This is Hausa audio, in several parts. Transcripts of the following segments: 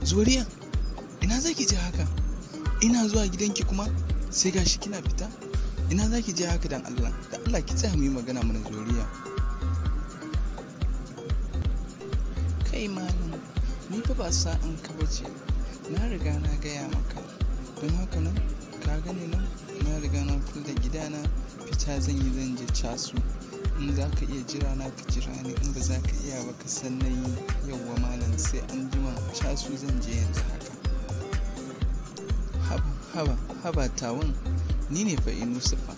Zuriya, ina zaki je haka? Ina zuwa gidanki kuma sai gashi kina fita? Ina zaki je haka dan Allah? Dan Allah ki tsaya mu yi magana mana Zuriya. Kai malam, ni fa ba sa'an ka bace. Na riga na gaya maka. Don haka nan, ka gani nan, na riga na kula da gidana, fita zan yi zan je casu. In za ka iya jira na ka jira ni, in ba za ka iya ba ka san na yi. Yauwa malam, sai an jima, casu zan je yanzu haka. Haba, haba, haba tawun, ni ne fa Inusa fa.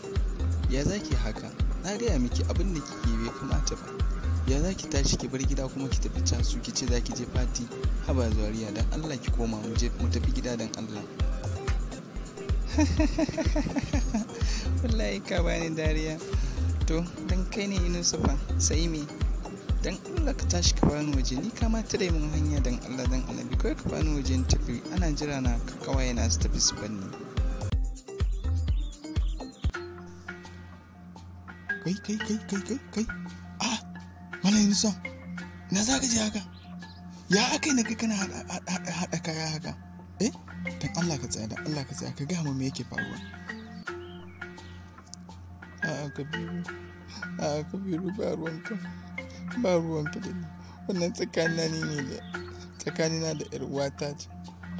Ya za ki haka? Na gaya miki abin da kike bai kamata ba. Ya za ki tashi ki bar gida kuma ki tafi casu ki ce za ki je fati? Haba Zuriya, dan Allah ki koma mu je mu tafi gida dan Allah. Wallahi ka bani dariya. To, dan kai ne Inusa fa, sai me? Dan Allah ka tashi ka bani waje, ni ka ma tare mun hanya dan Allah dan Annabi, kawai ka bani waje in tafi, ana jira na kawaye na su tafi su banni. Kai kai kai kai kai kai. Ah, Malam Inusa, ina za ka je haka? Ya aka yi na kai kana haɗa kaya haka? Eh, dan Allah ka tsaya, dan Allah ka tsaya, ka gaya min me yake faruwa. A'a Kabiru, a'a Kabiru, ba ruwanka, ba ruwanka da ni. Wannan tsakanina ni ne da tsakanina da ƴar uwata ce.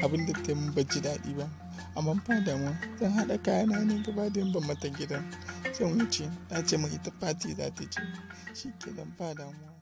Abin da ta yi min ban ji daɗi ba. Amma ba damuwa, zan haɗa kayana ne gaba da ban mata gidan. Zan wuce, ta ce min ita fati za ta je. Shi kenan ba damuwa.